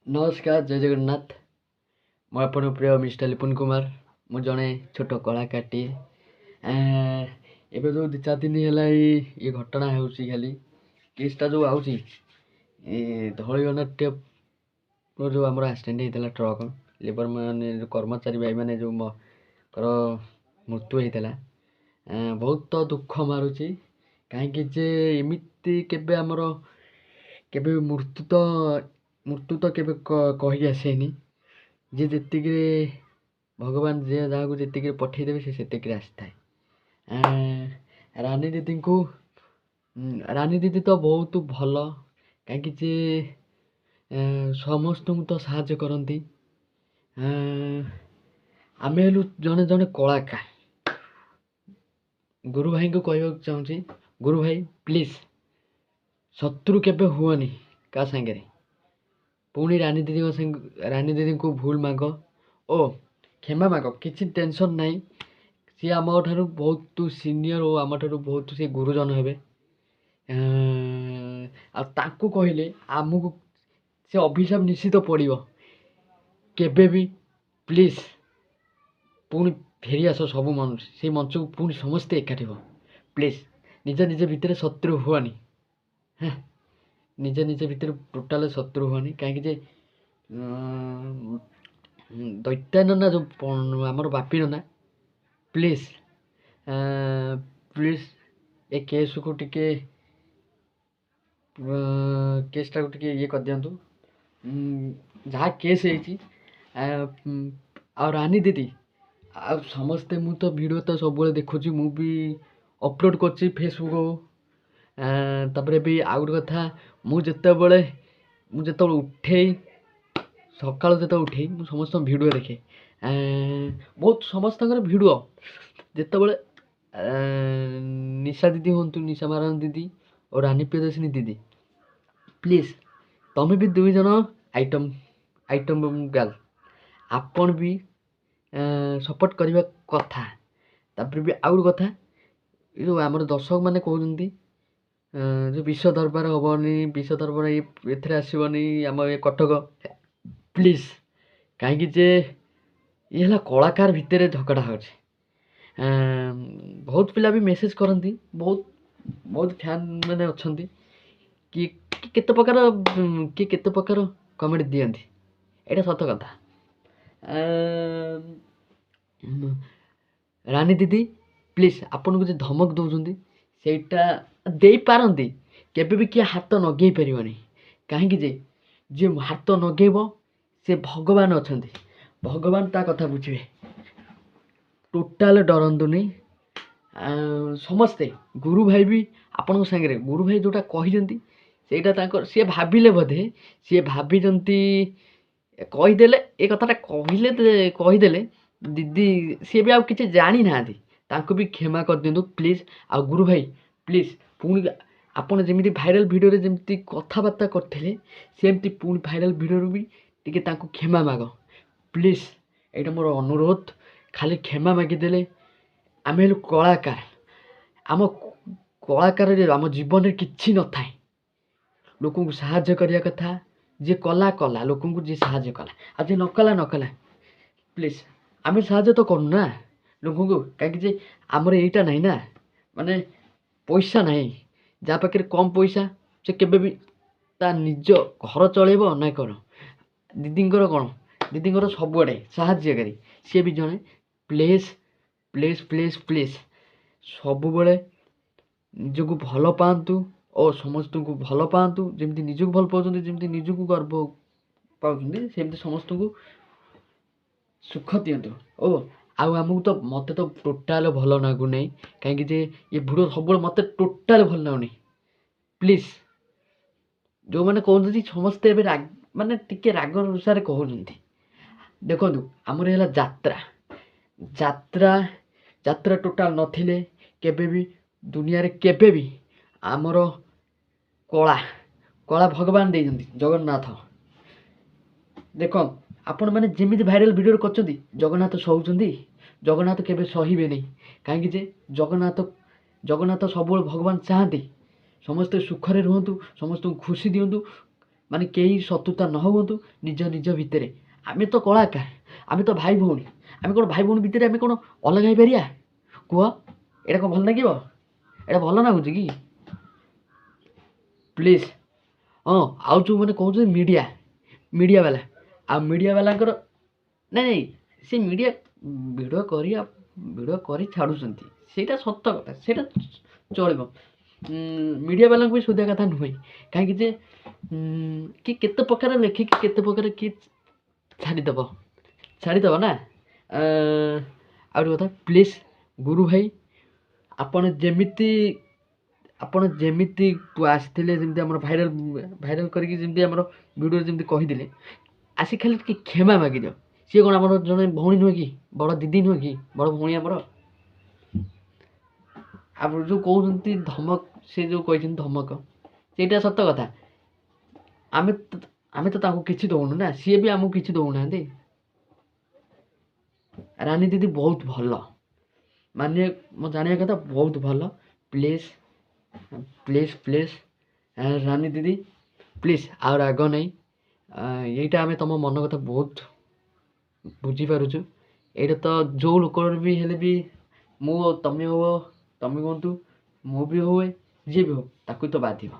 ନମସ୍କାର, ଜୟ ଜଗନ୍ନାଥ। ମୁଁ ଆପଣଙ୍କ ପ୍ରିୟ ମିଷ୍ଟର ଲିପୁନ କୁମାର। ମୁଁ ଜଣେ ଛୋଟ କଳାକାରଟିଏ। ଏବେ ଯେଉଁ 2-4 ଦିନ ହେଲା ଏଇ ଘଟଣା ହେଉଛି, ଖାଲି କେସ୍ଟା ଯେଉଁ ଆଉଛି ଏ ଧଉଳି ଯେଉଁ ଆମର ଆକ୍ସିଡେଣ୍ଟ ହେଇଥିଲା, ଟ୍ରକ୍ ଲେବର ମାନେ, କର୍ମଚାରୀ ଭାଇମାନେ ଯେଉଁ ମୃତ୍ୟୁ ହେଇଥିଲା, ବହୁତ ଦୁଃଖ ମାରୁଛି। କାହିଁକି ଯେ ଏମିତି କେବେ ଆମର କେବେ ମୃତ୍ୟୁ ତ କେବେ କହିକି ଆସେନି। ଯିଏ ଯେତିକିରେ ଭଗବାନ ଯିଏ ଯାହାକୁ ଯେତିକିରେ ପଠେଇଦେବେ, ସେ ସେତିକିରେ ଆସିଥାଏ। ରାନୀ ଦିଦିଙ୍କୁ, ରାନୀ ଦିଦି ତ ବହୁତ ଭଲ, କାହିଁକି ଯେ ସମସ୍ତଙ୍କୁ ତ ସାହାଯ୍ୟ କରନ୍ତି। ଆମେ ହେଲୁ ଜଣେ ଜଣେ କଳାକାର। ଗୁରୁ ଭାଇଙ୍କୁ କହିବାକୁ ଚାହୁଁଛି, ଗୁରୁ ଭାଇ ପ୍ଲିଜ୍ ଶତ୍ରୁ କେବେ ହୁଅନି କାହା ସାଙ୍ଗରେ। ପୁଣି ରାନୀ ଦିଦିଙ୍କ ସାଙ୍ଗ, ରାନୀ ଦିଦିଙ୍କୁ ଭୁଲ ମାଗ ଓ କ୍ଷମା ମାଗ, କିଛି ଟେନସନ୍ ନାହିଁ। ସିଏ ଆମ ଠାରୁ ବହୁତ ସିନିୟର ଓ ଆମଠାରୁ ବହୁତ ସିଏ ଗୁରୁଜନ ହେବେ। ଆଉ ତାଙ୍କୁ କହିଲେ ଆମକୁ ସେ ଅଭିଶାପ ନିଶ୍ଚିତ ପଡ଼ିବ। କେବେ ବି ପ୍ଲିଜ୍ ପୁଣି ଫେରି ଆସ, ସବୁ ସେଇ ମଞ୍ଚକୁ ପୁଣି ସମସ୍ତେ ଏକାଠି ହୁଅ। ପ୍ଲିଜ୍ ନିଜ ନିଜ ଭିତରେ ଶତ୍ରୁ ହୁଅନି। ହେଁ, ନିଜ ନିଜ ଭିତରେ ଟୋଟାଲ ଶତ୍ରୁ ହୁଅନି। କାହିଁକି ଯେ ଦୈତ୍ୟ ନନା, ଯେଉଁ ଆମର ବାପି ନନା, ପ୍ଲିଜ୍ ପ୍ଲିଜ୍ ଏ କେସ୍କୁ ଟିକେ, କେସ୍ଟାକୁ ଟିକେ ଇଏ କରିଦିଅନ୍ତୁ, ଯାହା କେସ୍ ହେଇଛି। ଆଉ ରାନୀ ଦିଦି ଆଉ ସମସ୍ତେ, ମୁଁ ତ ଭିଡ଼ିଓ ତ ସବୁବେଳେ ଦେଖୁଛି, ମୁଁ ବି ଅପଲୋଡ଼ କରୁଛି ଫେସବୁକ୍। ତାପରେ ବି ଆଉ ଗୋଟେ କଥା, ମୁଁ ଯେତେବେଳେ ଉଠେଇ, ସକାଳୁ ଯେତେବେଳେ ଉଠେଇ, ମୁଁ ସମସ୍ତଙ୍କ ଭିଡ଼ିଓ ଦେଖେ, ବହୁତ ସମସ୍ତଙ୍କର ଭିଡ଼ିଓ। ଯେତେବେଳେ ନିଶା ଦିଦି ହୁଅନ୍ତୁ, ନିଶା ମାରଣ ଦିଦି ଓ ରାନୀ ପ୍ରିୟଦର୍ଶିନୀ ଦିଦି, ପ୍ଲିଜ୍ ତମେ ବି ଦୁଇ ଜଣ ଆଇଟମ୍ ଗାର୍ଲ, ଆପଣ ବି ସପୋର୍ଟ କରିବା କଥା। ତାପରେ ବି ଆଉ ଗୋଟେ କଥା, ଏ ଯେଉଁ ଆମର ଦର୍ଶକମାନେ କହୁଛନ୍ତି ଯେଉଁ ବିଶ୍ୱ ଦରବାର ହେବନି, ବିଶ୍ୱ ଦରବାର ଏଥିରେ ଆସିବନି ଆମ ଏ କଟକ, ପ୍ଲିଜ୍। କାହିଁକି ଯେ ଇଏ ହେଲା କଳାକାର ଭିତରେ ଝଗଡ଼ା ହେଉଛି। ବହୁତ ପିଲା ବି ମେସେଜ୍ କରନ୍ତି, ବହୁତ ବହୁତ ଫ୍ୟାନ୍ ମାନେ ଅଛନ୍ତି କି କେତେ ପ୍ରକାର, କିଏ କେତେ ପ୍ରକାର କମେଣ୍ଟ ଦିଅନ୍ତି। ଏଇଟା ସତ କଥା। ରାନୀ ଦିଦି ପ୍ଲିଜ୍, ଆପଣଙ୍କୁ ଯେ ଧମକ ଦେଉଛନ୍ତି ସେଇଟା ଦେଇପାରନ୍ତି, କେବେ ବି କିଏ ହାତ ନଗେଇ ପାରିବନି। କାହିଁକି ଯେ ଯିଏ ହାତ ନଗେଇବ, ସେ ଭଗବାନ ଅଛନ୍ତି, ଭଗବାନ ତା କଥା ବୁଝିବେ। ଟୋଟାଲ ଡରନ୍ତୁନି ସମସ୍ତେ। ଗୁରୁ ଭାଇ ବି ଆପଣଙ୍କ ସାଙ୍ଗରେ। ଗୁରୁ ଭାଇ ଯେଉଁଟା କହିଛନ୍ତି ସେଇଟା ତାଙ୍କର, ସିଏ ଭାବିଲେ ବୋଧେ, ସିଏ ଭାବିଛନ୍ତି କହିଦେଲେ, ଏ କଥାଟା କହିଲେ, କହିଦେଲେ ଦିଦି, ସିଏ ବି ଆଉ କିଛି ଜାଣିନାହାନ୍ତି। ତାଙ୍କୁ ବି କ୍ଷମା କରିଦିଅନ୍ତୁ ପ୍ଲିଜ୍। ଆଉ ଗୁରୁ ଭାଇ ପ୍ଲିଜ୍, ପୁଣି ଆପଣ ଯେମିତି ଭାଇରାଲ୍ ଭିଡ଼ିଓରେ ଯେମିତି କଥାବାର୍ତ୍ତା କରିଥିଲେ, ସେମିତି ପୁଣି ଭାଇରାଲ୍ ଭିଡ଼ିଓରୁ ବି ଟିକେ ତାଙ୍କୁ କ୍ଷମା ମାଗ ପ୍ଲିଜ୍। ଏଇଟା ମୋର ଅନୁରୋଧ। ଖାଲି କ୍ଷମା ମାଗିଦେଲେ, ଆମେ ହେଲୁ କଳାକାର, ଆମ କଳାକାରରେ ଆମ ଜୀବନରେ କିଛି ନଥାଏ। ଲୋକଙ୍କୁ ସାହାଯ୍ୟ କରିବା କଥା। ଯିଏ କଲା କଲା, ଲୋକଙ୍କୁ ଯିଏ ସାହାଯ୍ୟ କଲା, ଆଉ ଯିଏ ନ କଲା ନ କଲା। ପ୍ଲିଜ୍, ଆମେ ସାହାଯ୍ୟ ତ କରୁନୁ ନା ଲୋକଙ୍କୁ, କାହିଁକି ଯେ ଆମର ଏଇଟା ନାହିଁ ନା, ମାନେ ପଇସା ନାହିଁ। ଯାହା ପାଖରେ କମ୍ ପଇସା, ସେ କେବେ ବି ତା ନିଜ ଘର ଚଳେଇବ ନା କ'ଣ? ଦିଦିଙ୍କର କ'ଣ, ଦିଦିଙ୍କର ସବୁଆଡ଼େ ସାହାଯ୍ୟକାରୀ ସିଏ ବି ଜଣେ। ପ୍ଲିଜ୍ ପ୍ଲିଜ୍ ପ୍ଲିଜ୍ ପ୍ଲିଜ୍, ସବୁବେଳେ ନିଜକୁ ଭଲ ପାଆନ୍ତୁ ଓ ସମସ୍ତଙ୍କୁ ଭଲ ପାଆନ୍ତୁ। ଯେମିତି ନିଜକୁ ଭଲ ପାଉଛନ୍ତି, ଯେମିତି ନିଜକୁ ଗର୍ବ ପାଉଛନ୍ତି, ସେମିତି ସମସ୍ତଙ୍କୁ ସୁଖ ଦିଅନ୍ତୁ। ଓ ଆଉ ଆମକୁ ତ, ମୋତେ ତ ଟୋଟାଲ ଭଲ ଲାଗୁନାହିଁ, କାହିଁକି ଯେ ଏ ଭିଡ଼ିଓ ସବୁବେଳେ ମୋତେ ଟୋଟାଲ ଭଲ ଲାଗୁନି। ପ୍ଲିଜ୍, ଯେଉଁମାନେ କହୁଛନ୍ତି ସମସ୍ତେ ଏବେ ରାଗ, ମାନେ ଟିକେ ରାଗ ରୁଷାରେ କହୁଛନ୍ତି, ଦେଖନ୍ତୁ ଆମର ହେଲା ଯାତ୍ରା। ଯାତ୍ରା ଯାତ୍ରା ଟୋଟାଲ ନଥିଲେ କେବେ ବି ଦୁନିଆରେ କେବେ ବି ଆମର କଳା, କଳା ଭଗବାନ ଦେଇଛନ୍ତି ଜଗନ୍ନାଥ। ଦେଖ, ଆପଣମାନେ ଯେମିତି ଭାଇରାଲ୍ ଭିଡ଼ିଓରେ କରୁଛନ୍ତି, ଜଗନ୍ନାଥ ସହୁଛନ୍ତି? ଜଗନ୍ନାଥ କେବେ ସହିବେନି। କାହିଁକି ଯେ ଜଗନ୍ନାଥ ସବୁବେଳେ, ଭଗବାନ ଚାହାନ୍ତି ସମସ୍ତେ ସୁଖରେ ରୁହନ୍ତୁ, ସମସ୍ତଙ୍କୁ ଖୁସି ଦିଅନ୍ତୁ, ମାନେ କେହି ଶତ୍ରୁତା ନ ହୁଅନ୍ତୁ ନିଜ ନିଜ ଭିତରେ। ଆମେ ତ କଳାକାର, ଆମେ ତ ଭାଇ ଭଉଣୀ, ଆମେ କ'ଣ ଭାଇ ଭଉଣୀ ଭିତରେ ଆମେ କ'ଣ ଅଲଗା ହେଇପାରିବା କୁହ? ଏଇଟା କ'ଣ ଭଲ ଲାଗିବ? ଏଇଟା ଭଲ ଲାଗୁଛି କି? ପ୍ଲିଜ୍। ହଁ, ଆଉ ଯେଉଁମାନେ କହୁଛନ୍ତି ମିଡ଼ିଆ ବାଲା, ଆଉ ମିଡ଼ିଆ ବାଲାଙ୍କର ନାଇଁ ନାଇଁ, ସେ ମିଡ଼ିଆ ଭିଡ଼ିଓ କରିବା, ଭିଡ଼ିଓ କରି ଛାଡ଼ୁଛନ୍ତି, ସେଇଟା ସତ କଥା, ସେଇଟା ଚଳିବ। ମିଡ଼ିଆ ବାଲାଙ୍କୁ ବି ଶୋଧିବା କଥା ନୁହେଁ, କାହିଁକି ଯେ କି କେତେ ପ୍ରକାର ଲେଖିକି କେତେ ପ୍ରକାର କିଏ ଛାଡ଼ିଦେବ, ଛାଡ଼ିଦେବ ନା। ଆଉ ଗୋଟେ କଥା, ପ୍ଲିଜ୍ ଗୁରୁ ଭାଇ, ଆପଣ ଯେମିତି ଆସିଥିଲେ, ଯେମିତି ଆମର ଭାଇରାଲ୍ କରିକି ଯେମିତି ଆମର ଭିଡ଼ିଓ ଯେମିତି କହିଥିଲେ, ଆସି ଖାଲି ଟିକେ କ୍ଷମା ମାଗିଦିଅ। ସିଏ କ'ଣ ଆମର ଜଣେ ଭଉଣୀ ନୁହେଁ କି? ବଡ଼ ଦିଦି ନୁହେଁ କି? ବଡ଼ ଭଉଣୀ ଆମର। ଆପଣ ଯେଉଁ କହୁଛନ୍ତି ଧମକ, ସେ ଯେଉଁ କହିଛନ୍ତି ଧମକ, ସେଇଟା ସତ କଥା। ଆମେ ତ ତାଙ୍କୁ କିଛି ଦେଉନୁ ନା, ସିଏ ବି ଆମକୁ କିଛି ଦେଉନାହାନ୍ତି। ରାନୀ ଦିଦି ବହୁତ ଭଲ, ମାନେ ମୋ ଜାଣିବା କଥା ବହୁତ ଭଲ। ପ୍ଲିଜ୍ ପ୍ଲିଜ୍ ପ୍ଲିଜ୍ ରାନୀ ଦିଦି, ପ୍ଲିଜ୍ ଆଉ ରାଗ ନାହିଁ। ଏଇଟା ଆମେ ତୁମ ମନ କଥା ବହୁତ ବୁଝିପାରୁଛୁ। ଏଇଟା ତ ଯେଉଁ ଲୋକର ବି ହେଲେ ବି, ମୁଁ ତମେ ହୁଅ, ତମେ ହୁଅନ୍ତୁ, ମୁଁ ବି ହୁଏ, ଯିଏ ବି ହଉ, ତାକୁ ତ ବାଧିବ।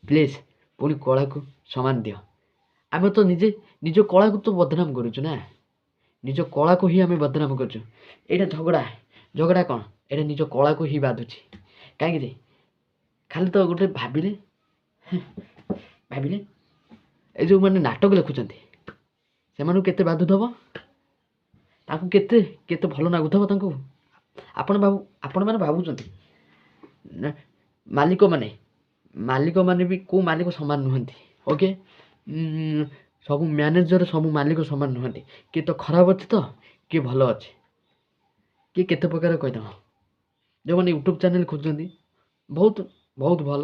ପ୍ଲିଜ୍ ପୁଣି କଳାକୁ ସମାନ ଦିଅ। ଆମେ ତ ନିଜେ ନିଜ କଳାକୁ ତ ବଦନାମ କରୁଛୁ ନା, ନିଜ କଳାକୁ ହିଁ ଆମେ ବଦନାମ କରୁଛୁ। ଏଇଟା ଝଗଡ଼ା କ'ଣ? ଏଇଟା ନିଜ କଳାକୁ ହିଁ ବାଧୁଛି। କାହିଁକି ଯେ ଖାଲି ତ ଗୋଟେ ଭାବିଲେ ଏ ଯେଉଁମାନେ ନାଟକ ଲେଖୁଛନ୍ତି ସେମାନଙ୍କୁ କେତେ ବାଧୁଥିବ, ତାଙ୍କୁ କେତେ କେତେ ଭଲ ଲାଗୁଥିବ ତାଙ୍କୁ। ଆପଣମାନେ ଭାବୁଛନ୍ତି ନା, ମାଲିକମାନେ ବି କେଉଁ ମାଲିକ ସମାନ ନୁହନ୍ତି। ଓକେ, ସବୁ ମ୍ୟାନେଜର ସବୁ ମାଲିକ ସମାନ ନୁହନ୍ତି। କିଏ ତ ଖରାପ ଅଛି ତ କିଏ ଭଲ ଅଛି, କିଏ କେତେ ପ୍ରକାର କହିଦେବ। ଯେଉଁମାନେ ୟୁଟ୍ୟୁବ୍ ଚ୍ୟାନେଲ୍ ଖୋଜୁଛନ୍ତି ବହୁତ ବହୁତ ଭଲ।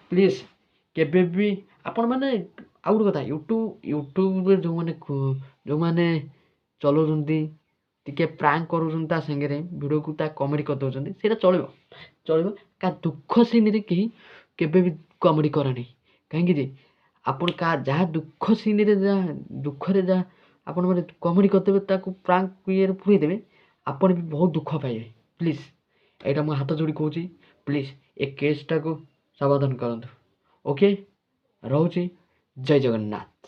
ପ୍ଲିଜ୍ କେବେ ବି ଆପଣମାନେ, ଆଉ ଗୋଟେ କଥା, ୟୁଟ୍ୟୁବ୍ରେ ଯେଉଁମାନେ ଚଲାଉଛନ୍ତି, ଟିକେ ପ୍ରାଙ୍କ କରୁଛନ୍ତି, ତା ସାଙ୍ଗରେ ଭିଡ଼ିଓକୁ ତା କମେଡ଼ି କରିଦେଉଛନ୍ତି, ସେଇଟା ଚଳିବ। କାହା ଦୁଃଖ ସିନ୍ରେ କେହି କେବେ ବି କମେଡ଼ି କରନି। କାହିଁକି ଯେ ଆପଣ କାହା ଯାହା ଦୁଃଖ ସିନ୍ରେ ଯାହା ଦୁଃଖରେ ଯାହା ଆପଣମାନେ କମେଡ଼ି କରିଦେବେ, ତାକୁ ପ୍ରାଙ୍କ ଇଏରେ ପୁରେଇ ଦେବେ, ଆପଣ ବି ବହୁତ ଦୁଃଖ ପାଇବେ। ପ୍ଲିଜ୍ ଏଇଟା ମୁଁ ହାତ ଯୋଡ଼ି କହୁଛି, ପ୍ଲିଜ୍ ଏ କେସ୍ଟାକୁ ସମାଧାନ କରନ୍ତୁ। ଓକେ, ରହୁଛି, ଜୟ ଜଗନ୍ନାଥ।